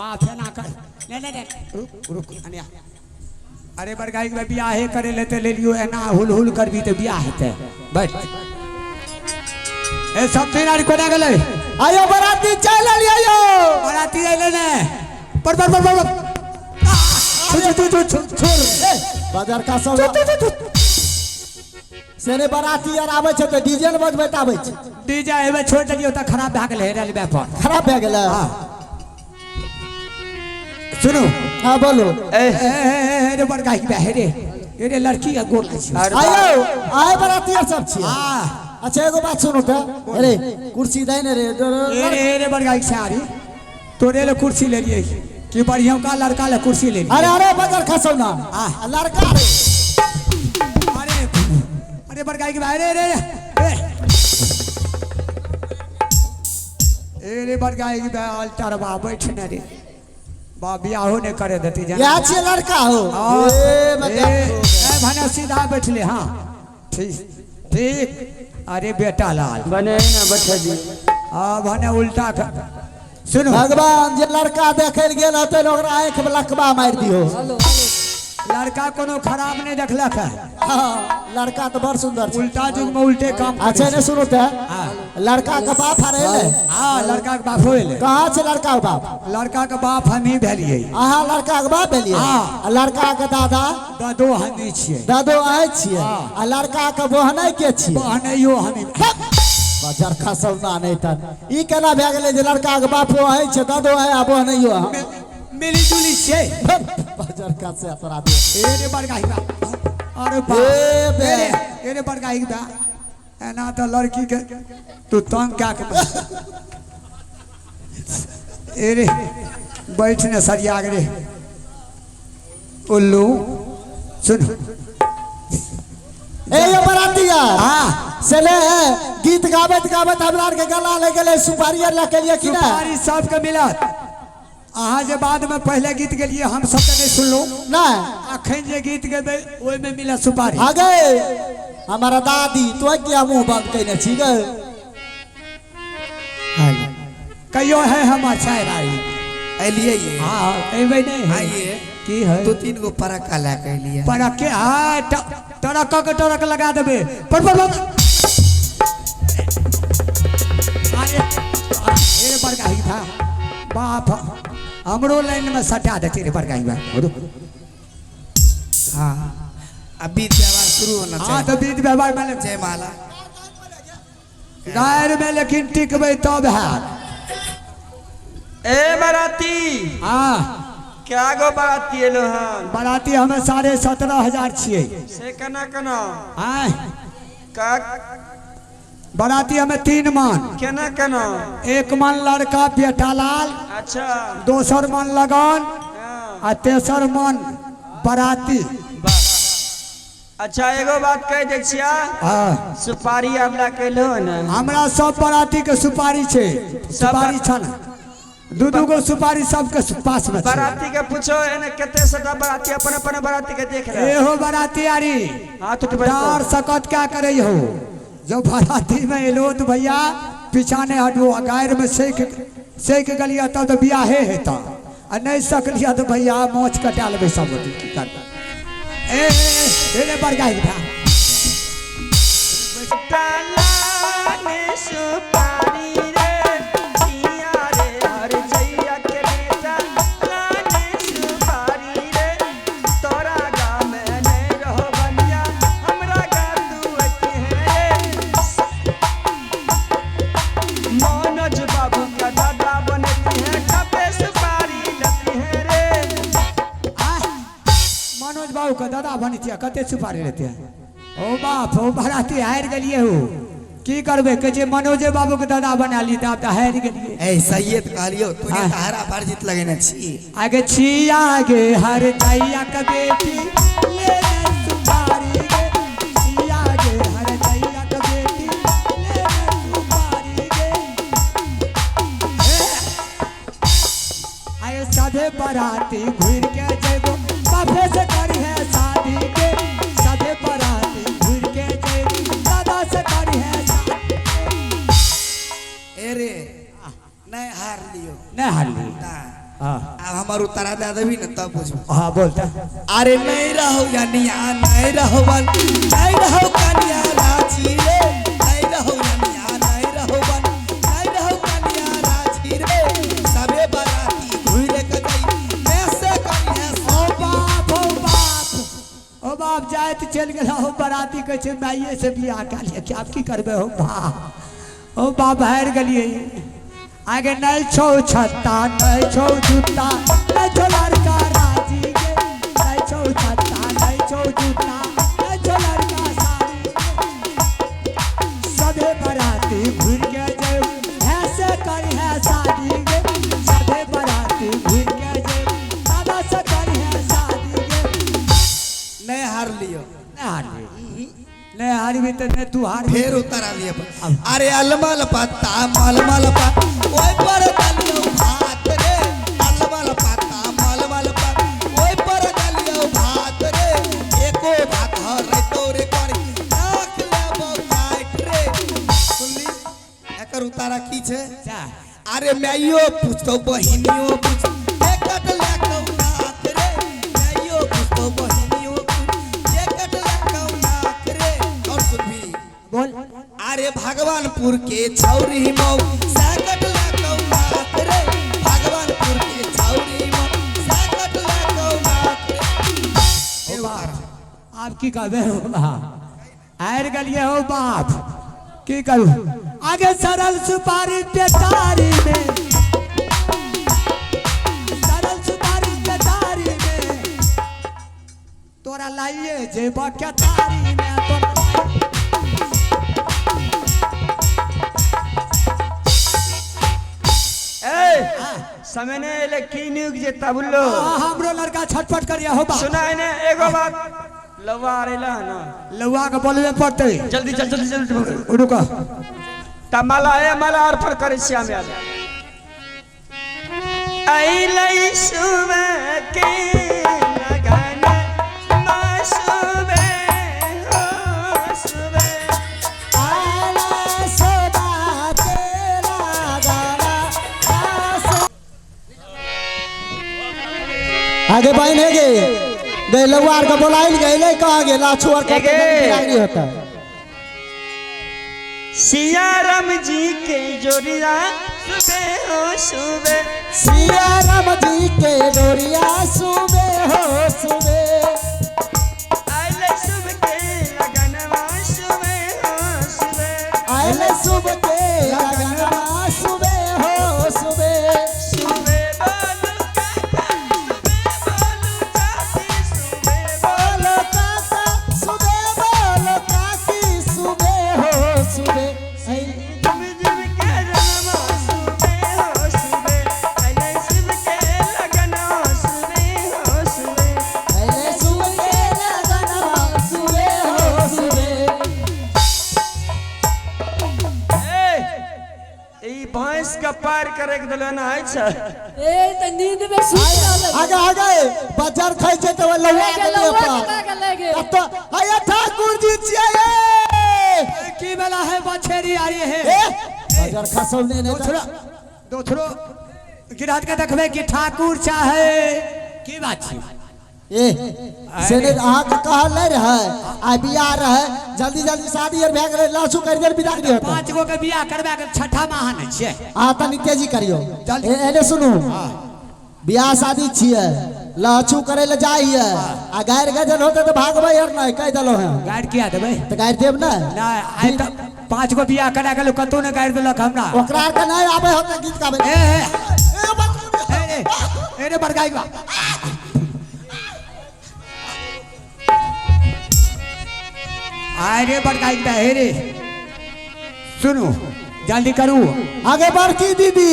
बाप एना कर। नहीं नहीं नहीं, रुक रुक अनिया। अरे बड़गाई के बियाहे करे लेते ले लियो, एना हुल हुल करबी ते बियाह हेतै। बैठ। ए सब दिन आर कोना गेलै? आयो बराती चल अलियो यो। बराती अइलै ने। पर पर पर पर। छू छू छू छू छू। ए बाजार का सब सेने बराती आर आबै छै तऽ डीजे ने बजबैत आबै छै। डीजे एबे छोड़ देलियो तऽ खराब भए गेलै रेलवे पर। खराब भए गेलै। हाँ। सुनू। हाँ बोलो। ए ए ए रे बड़का की बे रे। ए रे लड़की के गोर लागै छै। आयो आए बराती आर सब छियै। हाँ। अच्छा एगो बात सुनू तऽ, अरे कुर्सी दै ने रे। ए रे ए रे बड़का की सारी तोरे ले कुर्सी ले लिए कि बढ़िया का लड़का ले कुर्सी ले लिए। अरे अरे बजर खसौ ना। हाँ। लड़का रे। अरे अरे बड़का की भाई रे रे ए ए रे बड़का की भाई अल्टरवा बैठ ने रे बा बियाहो ने करे देती जान। इएह छियै लड़का हो। हाँ। ए ए, बता। ए भने सीधा बैठले। हाँ ठीक ठीक। अरे बेटा लाल बने ना बैठे दी। हाँ भने उल्टा सुनो। भगवान जे लड़का देखे गेल होतै ने ओकरा आँखि में लकवा मारि दियौ। लड़का कोनो खराब नहीं देखलक है। हाँ, लड़का तो बड़ सुंदर छै। उल्टा युग में उल्टे काम करै अच्छा छै। ने सुनू तऽ, हाँ। लड़का के बाप आर एलै? हाँ लड़का के बाप होइले। कहाँ छै लड़का के बाप? लड़का के बाप हम ही भेलियै। अहाँ लड़का के बाप भेलियै? हाँ। आ लड़का के दादा? दादो हम ही छियै। दादो अहाँ छियै? हाँ। आ लड़का के बहनै के छियै? बहनैयो हम ही। बजर खसौ ना नहि तऽ ई केना भए गेलै जे लड़का के बापो अहीं छै, दादो अहीं आ बहनैयो अहाँ? मिली जुली छियै। बजर खसे तोरा दे। ए रे बड़का हिबा। अरे बा। ए बे। ए रे, ए रे बड़का हिबा। एना तऽ लड़की के तू तंग कए के ए रे बैठ ने सरिया के रे उल्लू। सुन। ए यो बराती यार। हाँ। से ले गीत गाबैत गाबैत हमरा आर के गला लग गेलै, सुपारी आर लऽ के लिए कि ना? सुपारी सबके मिलत। अहाँ जे बाद में पहले गीत गेलिए हम सब तऽ नहीं सुनलहुँ। नहीं। अखन जे गीत गेबै ओहिमे मिलत सुपारी। आ गए हमारा दादी तो किया मुंह बंद कइने छी गए? कहियो है हमर शायर आई। एलियै ये। हाँ, एबै नहीं है। आइए। की है? दू तीन गो पराका लए के एलियै। पराके, हाँ, टरक के टरक लगा देबै। पर, पर, पर। अरे, अरे, बड़का ही था। बाप, हमरो लाइन में सटा देते रे बड़का ही बा। हाँ, अब बीत व्यवहार शुरू होना हाँ, चाहिए। तो बीत व्यवहार में ले- जय माला। गायर में लेकिन टिकबै तब हैत। ए बाराती। हाँ। क्या गो बाराती एलो हन? बाराती हमें 17,500 छियै। से केना केना? आँय। का? बाराती हमें 3 मन। केना केना? 1 मन लड़का बेटा लाल। अच्छा। दोसर मन लगन। हाँ। आ तेसर मन बाराती। वाह। अच्छा एगो बात कह दै छिया। हाँ। सुपारी आबला केलो ने? हमरा सब बाराती के सुपारी छै। सुपारी छन। दू दू गो सुपारी सबके पास में छै। बाराती के पूछो एने कते सटा बाराती अपन अपन बाराती के देख रहे। एहो बाराती आरी। हाथ उठबै डार सकत क्या करे हो? जब बाराती में एलो तो भैया पीछा नहीं हटबो, आ गायर में सेक गलिया तब तो बियाहे हेता। आ नहीं सकलिया तो भैया मोच कटा लेबै सब गोटे, की करबै? ए, ए, ए, ए, रे बड़का ही था। सुपारी रे, पिया रे, हर जइया के बेटा, लाने सुपारी रे, तोरा गाँव में नहीं रहो बनिया, हमरा गाँव तू अते रे। मनोज बाबू का दादा बनती है, कपे सुपारी लती है रे। आ, मनोज बाबू का दादा बनती है, कते सुपारी लेते हैं? ओ बाप, ओ बाराती हारि गेलिए हो। की करबै? कहै छै मनोजे बाबू के दादा बना ली, तऽ आब तऽ हारि गेलिए। ए, सहिए तऽ कहलियौ, तू हाँ। हरा भर जीत लगेने छी। आगे छी आगे हर दैया के बेटी ले ले सुपारी गे। छी आगे हर दैया के बेटी ले ले सुपारी गे। ए, आए सभे बाराती घुर के जइबो, बापे से करी है शादी के। सभे बाराती घुर के जइबो, दादा से करी है शादी। ए रे, नहीं हार लियो। नहीं हार लियो। ना। हाँ। आब हमर उतारा दे देबी ने तब बुझबो। हाँ बोलता। अरे नहीं रहो जनिया नहीं रहो बन नहीं रहो कन्या राजी रे नहीं रहो जनिया नहीं रहो बन नहीं रहो कन्या राजी रे सबे बाराती घुरे के जाई ऐसे करिहे। ओ बाप ओ बाप ओ बाप जाए तो चल गेला हो बराती कहै छै माइये से बियाह कऽ लिअ कि आब की करबै हो बाप ओ बाप हारि गेलियै। आगे नहीं छौ छत्ता नहीं छौ जूता नहीं छौ लड़का राजी गे नहीं छौ छत्ता नहीं छौ जूता नहीं छौ लड़का साड़ी गे सबे बराती घुर के जाय ऐसे करिहे शादी गे सबे बराती घुर के जाय दादा से करिहे शादी गे। नहीं हार लियो। नहीं हारबी नहीं हारबी तो नहीं तू हारबी। फेर उतारा लियो। अरे अलमल पत्ता मलमल पत्ता ओय पर दलियो भात रे अलमल पत्ता मलमल पत्ता ओय पर दलियो भात रे एको भात हरै तोरे करी राख लेबो काट रे। सुनली एकर उतारा की छै? अरे माइयो पूछतो बहिनियो पूछतो एकट लेकौ नाक रे माइयो पूछतो बहिनियो एकट लेकौ नाक रे। और सुनभी बोल। अरे भगवानपुर के छौरी मऊ साकट लेकौ नाक रे भगवानपुर के छौरी मऊ साकट लेकौ नाक रे। ओ बाप आब की कहबे हो बाप हारि गेलियै हो बाप की करू। आगे सरल सुपारी पेटारी में सरल सुपारी पेटारी में तोरा लाइए जेब केतारी में तोरा ए समय ने एले की न्यूज जे तबलो। हमरो लड़का छटपट करिया हो बाप। सुना ने एगो बात लौवा आरेला ना लौवा के बोलबे पड़तै। जल्दी चल जल्दी जल्दी रुको त माला ए माला अर्पण करै छी हम आज। अइलै सुबह के लगन मासुबे हो सुबह आला सोबा के लगाना आगे बहन है गे गए लौआ के बोलाइल गए कहाँ गे लाछू और एगे। नहीं होता। सिया राम जी के जोड़िया सुबह हो सुबह सिया राम जी के डोरिया सुबह हो सुबह आइले सुबह के लगनवा सुबह हो सुबह आइले सुबह के लगनवा सुबह हो सुबह सुबह बोलू काका सुबह बोलू चाची सुबह बोलो काका सुबह बोलो काकी सुबह हो सुबह जुम जुम के रंगवा सुबह हो सुबह आइले सुबह के लगनवा सुबह हो सुबह आइले सुबह के लगनवा सुबह हो सुबह। ए ई भैंस के पार करे के देलो ना है छै। ए त नींद में सुत रहल। आगे आगे बाजार खाइ छै तऽ लौआ के दिअ लौआ पार। के का लगे। तब तो आया ठाकुर जी छियै ए। की बेला है बछेरी आ रही है। ए बाजार खसल नहीं नहीं दोसरो दोसरो गिरात के देखबे कि ठाकुर चाहे की बात छी। ए से ने अहाँ के कहल नहीं रहै आ बियाह रहै जल्दी जल्दी शादी आर भए गेलै लासू करि देल विदा करि होतै। 5 गो के बियाह करबा के छठा माह नै छियै। अहाँ तनी तेजी करियौ। जल्दी। एने सुनू बियाह शादी छियै लहछू करै लए जाइए आ गारि गजल होतै तऽ भागबै आर नहि कहि देलहुँ हेँ। गारि किया देबै? तऽ गारि देब नहि। नहि आइ तऽ 5 गो बियाह करा गेलौ कतौ नहि गारि देलक हमरा। ओकरा आरके नहि आबै होतै गीत गाबै। ए ए ए रे बड़काई बा। आए रे बड़काई बा हे रे सुनू जल्दी करू। आगे बड़की दीदी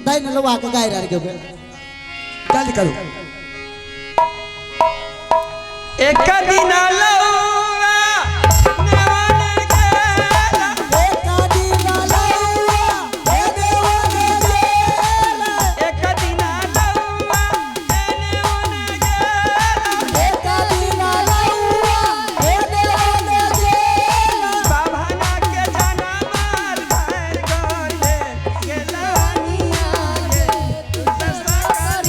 दै ने लौआ के गारि आर के जल्दी करू। एक दिन लौआ नेवन गेला एक दिन लौआ हे देवन गेला एक दिन लौआ नेवन गेला एक दिन लौआ हे देवन गेला बाभाना के जाना मार भर गइले गेलनिया गे दसकर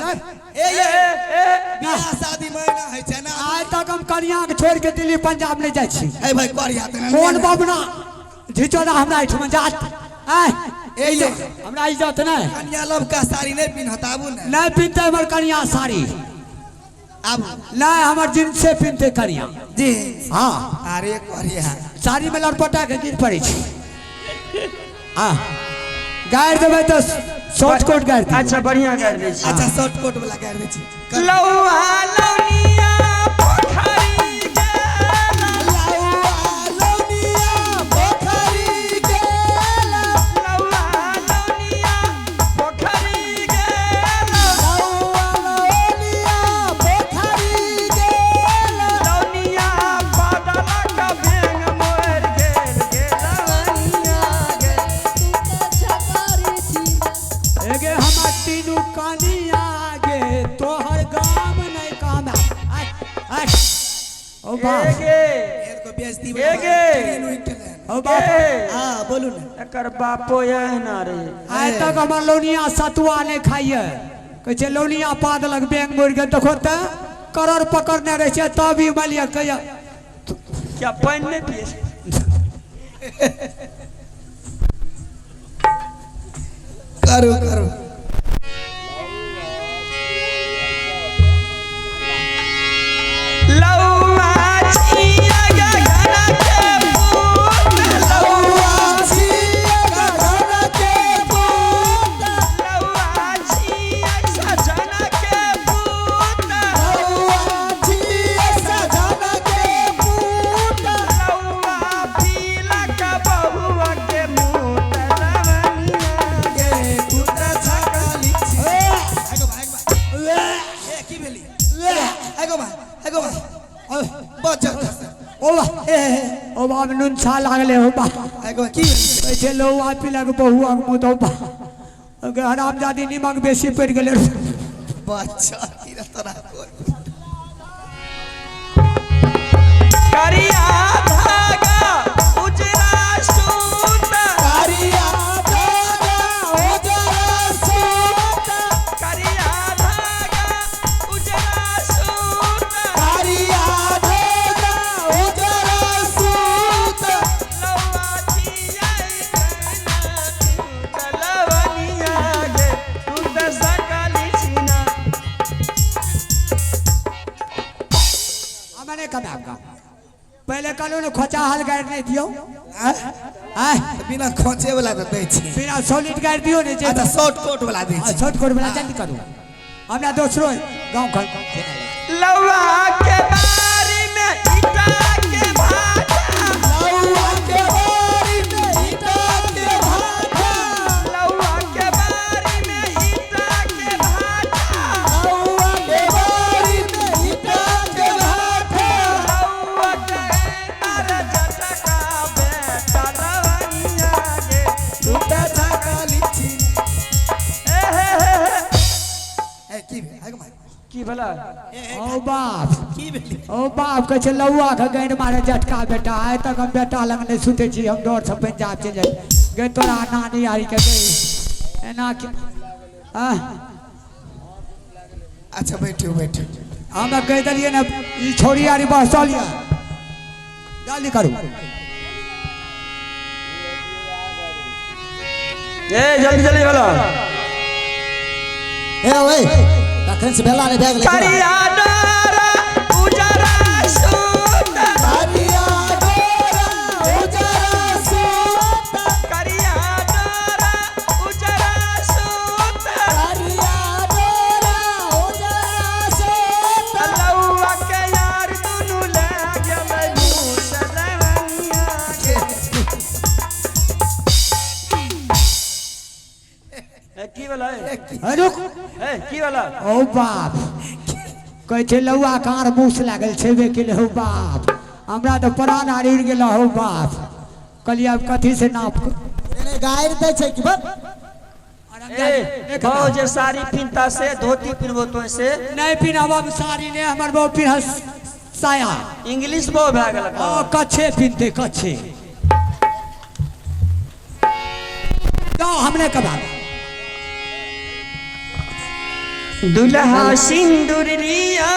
ए ये बियाह शादी में ना है छै ना। आइ तक हम कनिया के छोड़ के दिल्ली पंजाब नहीं जाइ छी। ए भाई करिया त कोन बबना झिचोदा हमरा एहिठमा जात आय। ए ये हमरा इज्जत नहीं। कनिया लबका साड़ी नहीं पिन्हत, आबू ने। नहीं पिनते हमर कनिया साड़ी। आबू। नहीं हमर जींसे पिनते कनिया। जी हाँ। अरे करिया साड़ी में लटपटा के गिर पड़े छी। हाँ गारि देबै तऽ शॉर्ट कोट गारि दियौ। अच्छा बढ़िया गारि दै छी। अच्छा शॉर्ट कोट वाला गारि दै छी। लौआ लौनिया पोखरी गेल। लौआ लौनिया पोखरी गेल। लौआ लौनिया पोखरी गेल। लौआ लौनिया पोखरी गेल। लौनिया बादलक बेंग मोर गेल गेलवनिया गेल। तू तऽ छकारी छी। एगे हमर तीनू कनिया गे तोहर गाम नहीं काम आय आय ओ बाप। एगे को बेइज्जती एगे। ओ बाप। ए, हां बोलू ने। एकर बापो एहना रहे। आइ तक हमर लौनिया सतुआ नहीं खाइए, कहै छै लौनिया पा देलक बेंग मोड़ गेल। देखो तऽ करोड़ पकड़ने रहै छै तब ई मानि लिअ कहैया क्या पानि नहि पिए? करू करू। लौआ छिया गगन के पूत। लौआ छिया गगन के पूत। लौआ छिया सजन के पूत। लौआ छिया सजन के पूत। लौआ पीला का बहुआ के मुँह लवनिया गे तू त छकाली छी। आगो भाई, आगो भाई। ए की भेली? आगो भाई, आगो भाई। बच ओ बाप। ए ओ बाप नून छा लागले हो बाप। आगो की भेली? कहै छै लौआ पीलक बहुआ के मुँह तो बाप हरामजादी नीमक बेसी पड़ि गेलै। बच्चा की तोरा करिया धागा उजरा सूत। कारिया धागा उजरा सूत। करिया धागा उजरा सूत। कारिया धागा उजरा सूत। लौआ छिया लवनिया गे तू तऽ सकली छिना। हमें नहीं कमाएब का पहले कहलहुँ ने खोचा हाल गारि नहीं दियौ। आय बिना खोचे वाला तऽ दै छी। बिना सॉलिड गारि दियौ ने जे अच्छा शॉर्ट कोट वाला दै छी। छोट कोट वाला जल्दी करू, हमरा दोसरो गाँव घर। लौआ के बारी में ईटा के भाटा। लौआ के बारी में ईटा के भाटा। लौआ के बारी में ईटा के भाटा। लौआ के बारी में ईटा के भाटा। लौआ के मार जटका बेटा लवनिया गे। तू तऽ छकाली छी। ए हे हे हे। ए की भेल? आगो मार। की भला? ओ बाप की भेली? ओ बाप कहै छै लौआ के गारि मारे जटका बेटा। आइ तक हम बेटा लग नहीं सुतै छी, हम डर से पंजाब चलि जाइ गे तोरा नानी आरी के गई एना के अच्छा बैठू बैठू। हम कहि देलियै ने ई छोरी आरी बहसल यऽ जल्दी करू। ए जल्दी जल्दी भला। ए ओए तखन से भेला नहीं भए गेलै। करिया डोरा उजरा सूत। कारिया डोरा उजरा सूत। करिया डोरा उजरा सूत। कारिया डोरा उजरा सूत। लौआ के यार दुनू ले गेलै मुँह लवनिया गे। ए की भेलै? रुक। ए की भेलै? ओ बाप कहै छै लौआ कान मूस लागल छेबे केलै। हौ बाप हमरा तऽ प्राण आर उड़ि गेल। हौ बाप कहलियै आब कथी से नाप। नहीं गारि दै छै कि बस। ए बहु जे साड़ी पिन्हता से धोती पिन्हबो तो से नहीं पिन्हब हम साड़ी नहीं, हमर बहु पिन्ह साया। इंग्लिश बहु भए गेल। ओ कच्छे पिन्हते कच्छे। जाओ हमने कबाब। दुल्हा सिंदूर लिया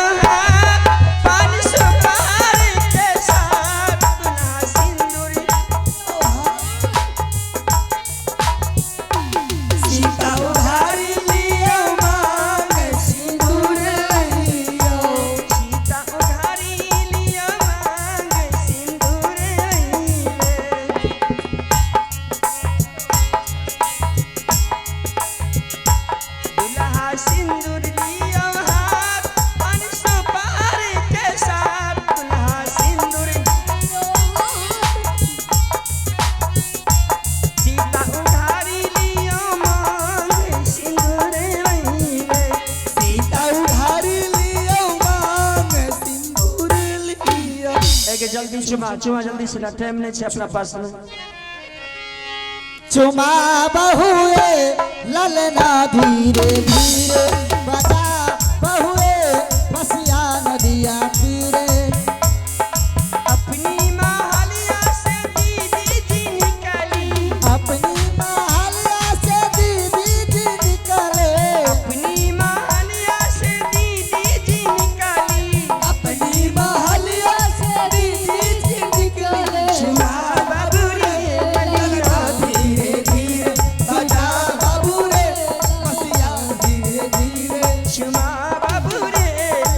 पान सुपारी के साथ दुल्हा सिंदूर सीता उधारी लियो मांग सिंदूर लियो सीता उधारी लिया मांग सिंदूर अइले। दुल्हा सिंदूर लिया हाथ पान सुपारी के साथ दुल्हा सिंदूर सीता उधारी लिया मांग सिंदूर अइले। सीता उधारी लियो मांग सिंदूर लियो एगे जल्दी चुमा चुमा जल्दी से ना टाइम नहीं छे अपना पास में चुमा बहुए ललना धीरे धीरे बजा बहुए बसिया नदिया तीरे अपनी महलिया से दीदी जी निकली अपनी महलिया से दीदी जी निकले अपनी महलिया से दीदी जी निकली अपनी महलिया से दीदी जी निकले चुमा बाबू रे ललना धीरे धीरे बजा बाबू रे बसिया धीरे धीरे चुमा बाबू रे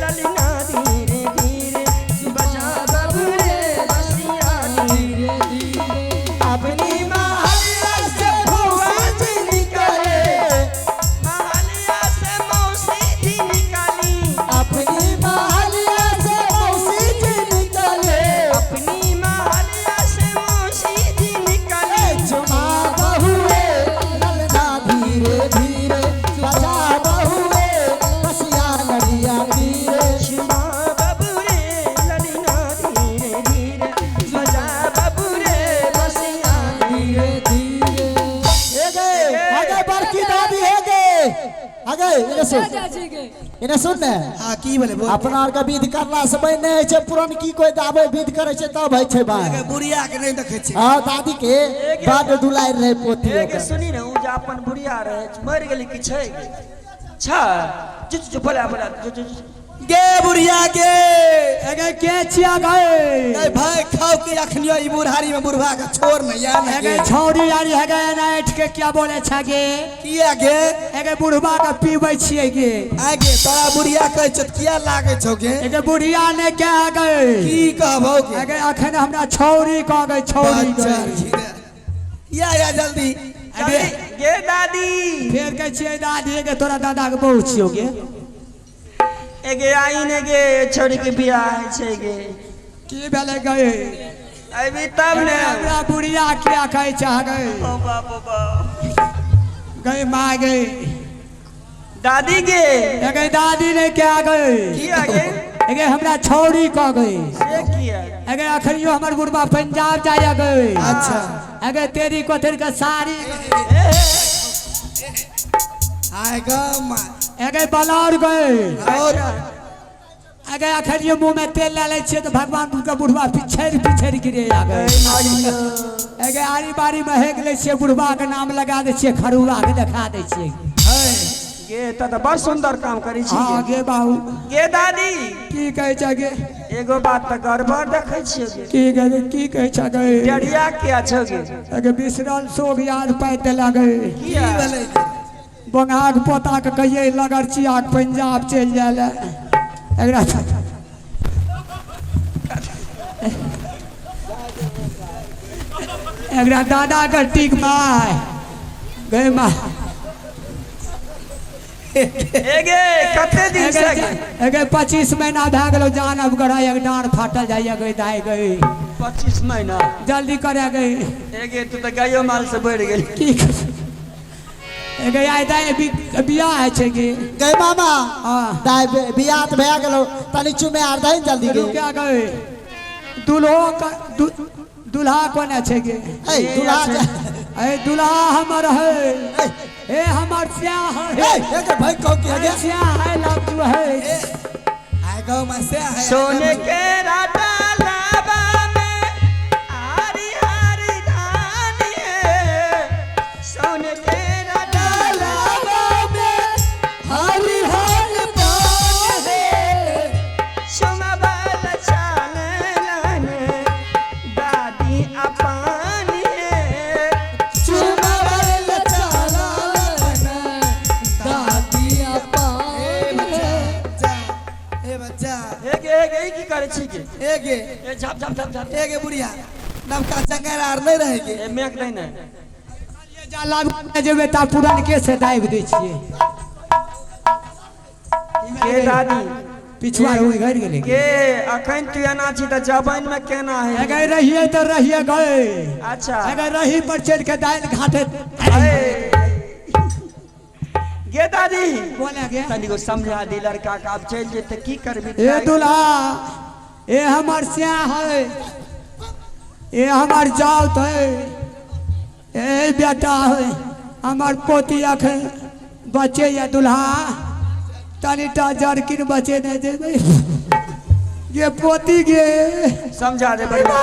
ललना धीरे धीरे बजा बाबू रे बसिया धीरे धीरे अपनी महलिया से फुआ जी निकले महलिया से मौसी जी निकली अपनी महलिया से मौसी जी निकले अपनी महलिया से मौसी जी निकली चुमा बहुए ललना धीरे धीरे बजा बहुए बसिया नदिया तीरे चुमा बाबू रे ललना धीरे धीरे बजा बाबू रे बसिया धीरे धीरे हे गे आगे बड़की दादी हे गे आगे इने सुन चाची के इने सुन ने हाँ की बोले बोल अपना आर के विध करला से बनि नहि होइ छै पुरनकी कोइ दाबै विध करै छै तब होइ छै बात बुढ़िया के नहीं देखे छी हाँ दादी के बड दुलारि रहै पोती एगे ओकर। सुनी ने उ जे अपन बुढ़िया रहे मरि गेली कि छै गे छै जो जो बोला बोला जो जो जो। गे बुढ़िया गे एगे के छिया गए ए भाई खाओ की अखनियो ई बुढ़ारी में बुढ़वा के छोड़ न या न एगे गे छौरी यारी हेगे एना ऐठ के क्या बोले छगे किया गे एगे बुढ़वा के पीबै छियै गे आगे तोरा बुढ़िया कहै छौ तऽ किया लागै छौ गे एगे बुढ़िया ने क्या गए की कहबौ गे एगे अखन हमरा छौरी कह गए छौरी बच्चा गए घिरे। या या जल्दी एगे जल्दी, गे दादी फेर कहै छियै दादी एगे तोरा दादा के बहू छियौ गे एगे आई ने गे छोड़ी के बियाह होइ छै गे की भेलै गए अभी तब ने हमरा बुढ़िया किया कहै छै गए ओ बाप ओ बाप गए माँ गए दादी गे एगे दादी ने क्या गए किया गे एगे हमरा छौरी कह गए से किया एगे अखनियो हमर बुढ़बा पंजाब जाय गए अच्छा एगे तेरी कोथर के साड़ी आय ग माँ एगे बलौर गए और अगे अखनियो मुंह में तेल ला लै छियै तऽ भगवान के बुढ़बा पिछड़ि पिछड़ि गिरे आ गए एगे आरी बारी में हेक लै छियै बुढ़बा के नाम लगा दै छियै खरुआ के देखा दै छियै है गे त तऽ बड़ सुंदर काम करै छी हाँ गे। गे बाबू गे दादी की कहै छै गे एगो बात तऽ गड़बड़ देखै छियै गे की कहै की कहै छै गे डरिया किया छौ गे एगे बिसरल सोग याद पाइ देला गे की किया भेलै गे? बंगाक पोता के कहियै लगरचिया के पंजाब चलि जाय लए एकरा एकरा दादा के टीक माय गए माँ एगे कते दिन से गे एगे 25 महीना भए गेलो जान अब गड़ा एक डाँड़ फाटल जाइए गई दाइ गई 25 महीना जल्दी करे गई एगे तू तऽ गायो माल से बढ़ि गेल की एगे आइ दाइ बियाह होइ छै गे गै मामा हाँ। दाइ बियाह तऽ भए गेलौ तनी चुमे आर दही ने जल्दी गे रुकिया गए दुल्हो दुल्हा कोने छै गे ए दुल्हा ए दुल्हा हमर है ए हमर स्याह है ए एगे भाई कहो की आगे स्याह है लव you है आय गो माँ से है सोने के राटा लाबा में हरी हरी धान है सोने के राटा लाबा में हरी हरी करे छी के? एगे ए झाप झाप झाप झाप। एगे बुढ़िया नवका चंगेरा आर नहीं रहेगी। ए मेक नहीं ने। जा लाभ जेबै ता पुरनके से दाबि दै छियै। के दादी पिछुआ हो गइल गेलै। के अखन तू एना छी त जबन में केना है? अगर रहिए तो रहिए गए। अच्छा अगर रही पर चढ़ के दालि घाटे गे दादी बोले गे तनिको समझा दी लड़का के, आब चलि जेतै की करबी? ए दुल्हा, ए हमर स्या है, ए हमर जाउत है, ए बेटा है, हमर पोती अखन बचे या दुल्हा, तनिटा जरकिन बचे नहीं देबै ये पोती गे। समझा दे बढ़िया।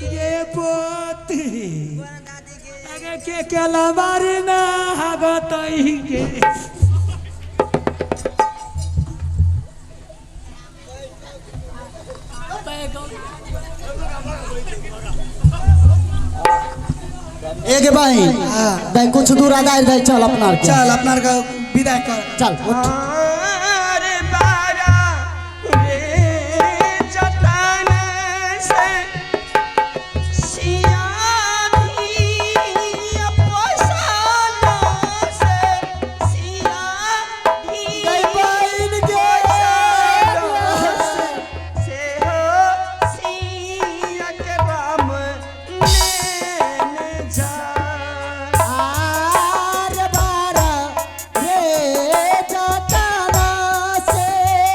गे पोती अगे के केला मारी ना हगतई के। एक भाई भाई कुछ दूर आदाय दे, चल अपना के। चल अपना के विदा कर। चल उठ। अरे बारा रे जतन से सिया धिया पोसालो से सिया गई बहिन गे। से हो सिया के राम लेने जा। आर बारा रे जतन से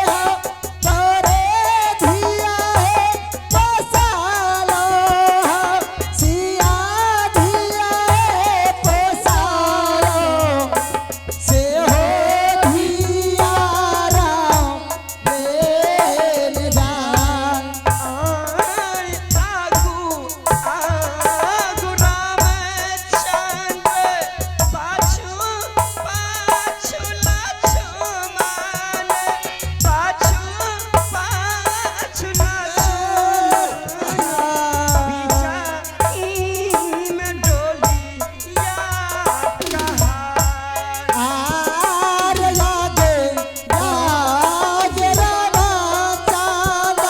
हो तोरे धिया है पोसालो हो, सिया धिया है पोसालो से हो धिया राम लेने जा। आगू आगू रामचंद्र पाछू पाछू लक्ष्मण पाछू पाछू लक्ष्मण बिचाई में डोलिया कहार। आर लागे लागे रामा चांद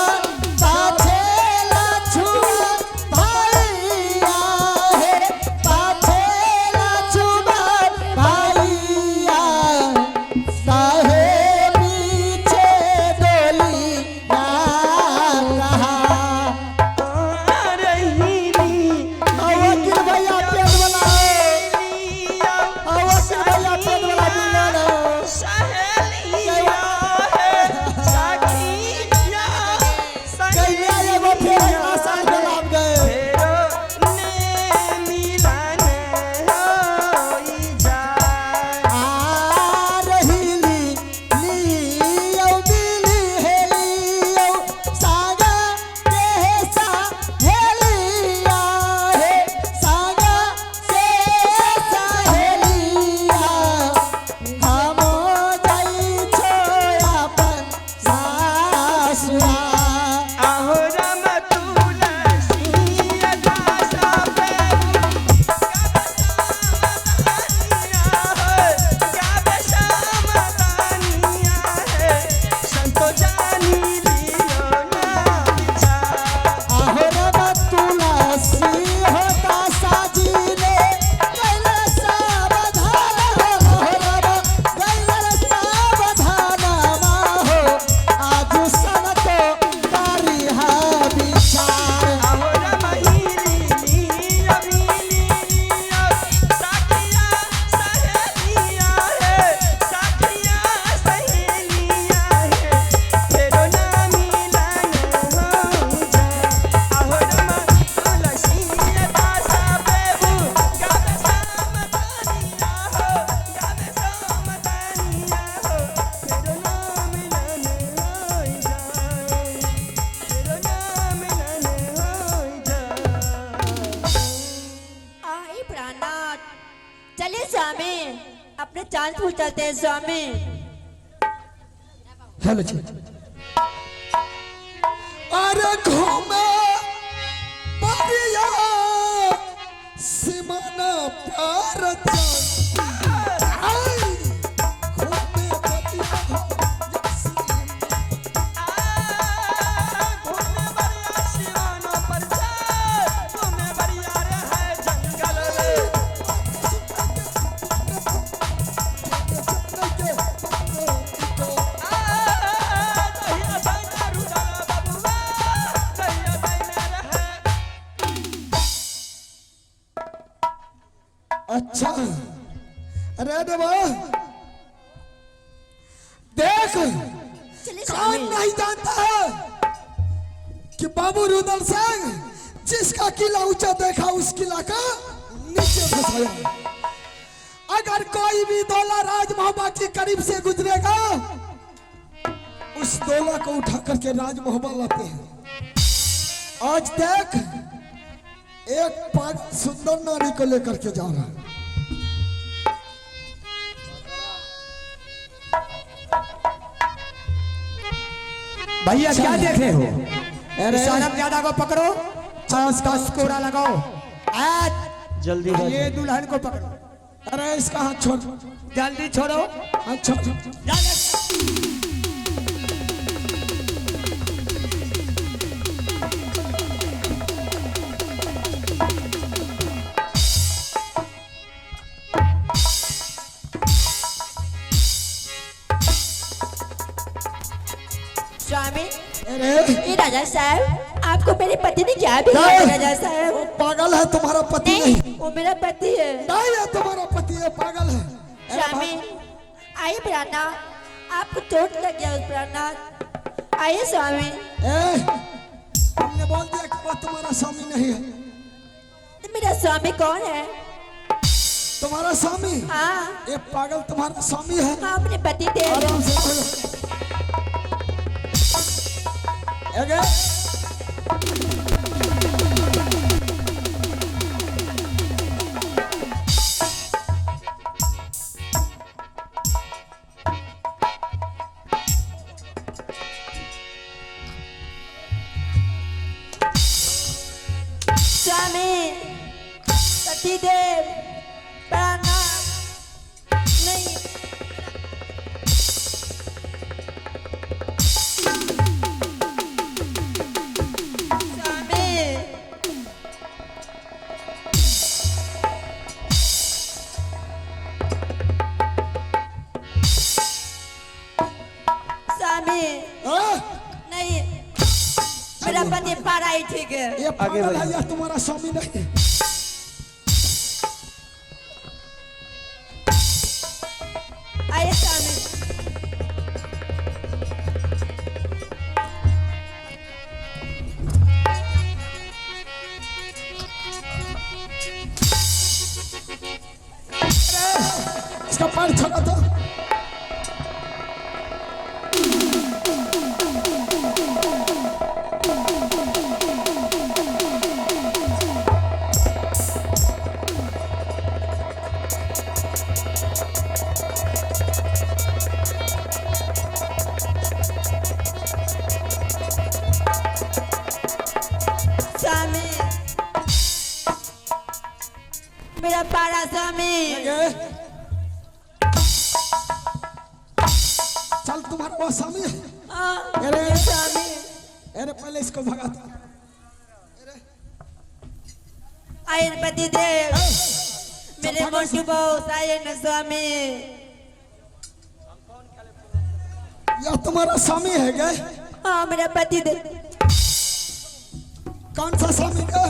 पाछे लक्ष्मण भैया हे, पाछे लक्ष्मण भैया साहे पीछे डोलिया कहा। अवकील भैया पेट वाला, अवकील भैया पेट वाला बिना गैया एगो फेर आसान गुलाब गए। आ रहीली लियो बिली हेलियो सागा के सा हेलिया हे, सागा के सा हेलिया हम जाई छो अपन सासुरा। आहो रब तुलसी होता साजीने कैला सावधान हो, रब कैला सावधान हो, आज सनको करिहा विचार। आई प्राणनाथ, चलिए स्वामी अपने चांदपुर चलते हैं स्वामी। हेलो जी। अरे घूमे परिया सीमाना पार चल। आई, घूमे परिया सीमाना देख, चलिए कौन स्वामी। नहीं जानता है कि बाबू रुदल सिंह जिसका किला ऊंचा देखा उस किला का नीचे फंसाया। अगर कोई भी दौला राजमहोबा के करीब से गुजरेगा, उस दौला को उठा करके राजमहोबा लाते हैं। आज देख, एक पागल सुंदर नारी को लेकर के जा रहा है। भैया क्या देख रहे हो? अरे ज्यादा को पकड़ो, दस कोड़ा लगाओ। आज जल्दी ये दुल्हन को पकड़ो। अरे इसका हाथ छोड़, जल्दी छोड़ो, हाथ छोड़। स्वामी, अरे ये राजा साहब, आपको मेरे पति ने क्या बिगाड़ा? नहीं। राजा साहब, वो पागल है, तुम्हारा पति नहीं। नहीं, वो मेरा पति है। नहीं है तुम्हारा पति है, पागल है। अरे स्वामी आइए प्राणा, आपको चोट लग गया प्राणा, आइए स्वामी। ए, हमने बोल दिया कि वो तुम्हारा स्वामी नहीं है। तो मेरा स्वामी कौन है? तुम्हारा स्वामी? हाँ। ये पागल तुम्हारा स्वामी है। हाँ, अपने पति देव। आराम से बोलो। अगे स्वामी, पति देव, प्राणा नहीं। स्वामी, स्वामी हाँ? नहीं, मेरा पति पारा ही ठीक है। ये पागल है, यह तुम्हारा स्वामी नहीं है। आइए स्वामी। इसका पैर छोड़ा तो। स्वामी, मेरा पारा स्वामी। आगे। चल, तुम्हारा वो स्वामी है। हाँ, अरे स्वामी। अरे पहले इसको भगा दो। आयन पति देव, मेरे मोटू बॉस, आयन स्वामी। यह तुम्हारा स्वामी है क्या? हाँ, मेरा पति देव। कौन सा स्वामी का?